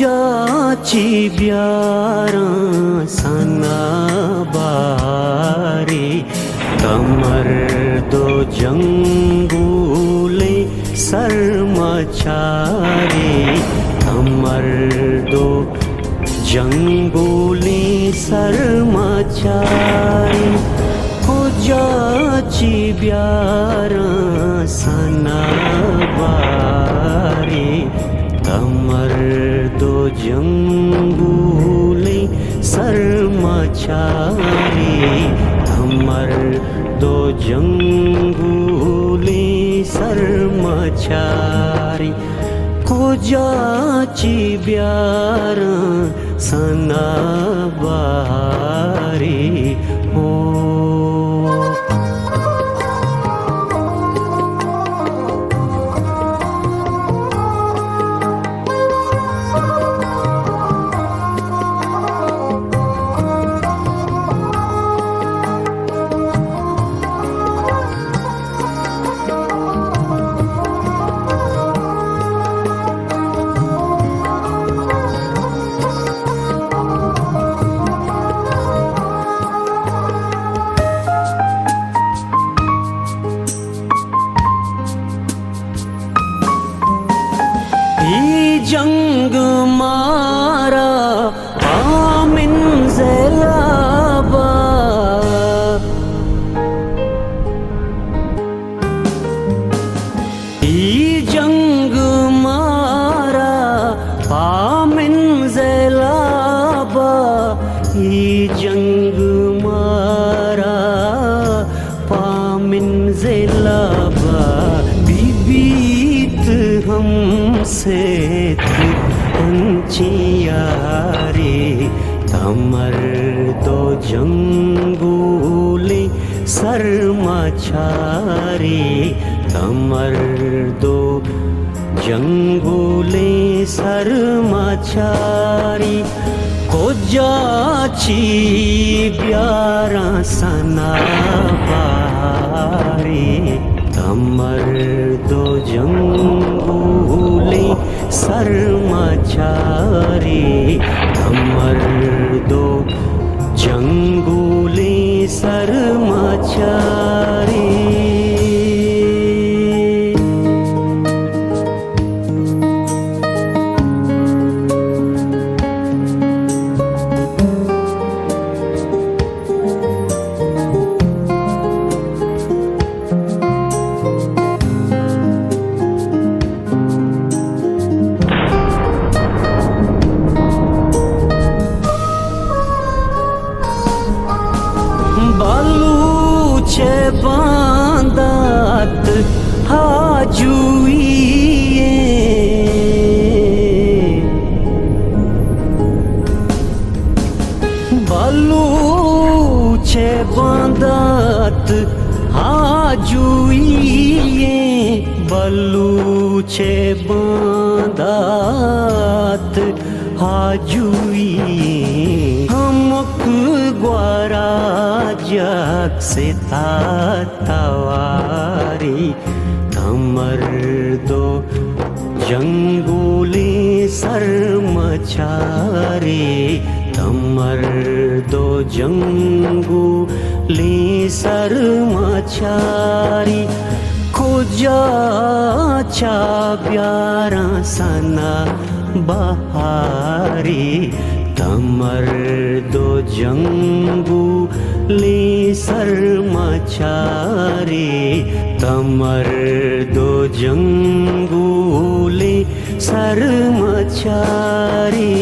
کجا چی بیاراں ثنا بارے، تمر دو جنگولیں سرمچارے، تمر دو جنگولیں سرمچارے، کجا چی بیاراں ثنا بارے، تمر دو جنگولیں سرمچارے، تمر دو جنگولیں سرمچارے، کجا چی بیاراں ثنا بارے ہو۔ اے جنگ مارا پہ منزل ءَ با، اے جنگ مارا پہ منزل ءَ با، اے جنگ مارا پہ منزل ءَ با، بہ بیت ہم سیت انچیں یارے، تمر دو جنگولیں سرمچارے، تمر دو جنگولیں سرمچارے، کجا چی بیاراں ثنا بارے، تمر دو جنگولیں سرمچارے، تمر دو جنگولیں سرمچارے۔ بلوچ ءِ باندات آجوئی ایں، بلوچ ءِ باندات آجوئی ایں، بلوچ ءِ باندات آجوئی ایں۔ ہمک گورا جگ ستا توارے، تمر دو جنگولیں سرمچارے، تمر دو جنگولیں سرمچارے، کجا چا بیاراں ثنا بارے، تمر دو جنگولیں سرمچارے، تمر دو جنگولیں سرمچارے۔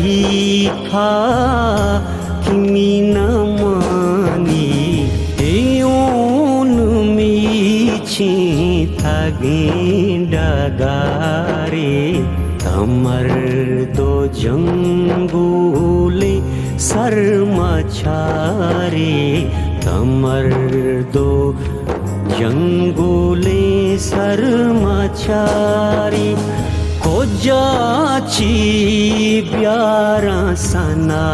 ہیت ءَ کہ مینمانی دیون میچیں تگیں ڈگارے، تمر دو جنگولیں سرمچارے، تمر دو جنگولیں سرمچارے، کجا چی بیاراں سنا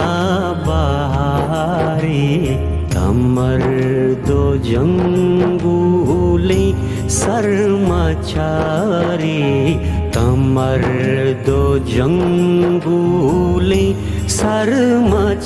بہارے، تمر دو جنگولیں سرمچارے، تمر دو جنگولیں سرمچارے۔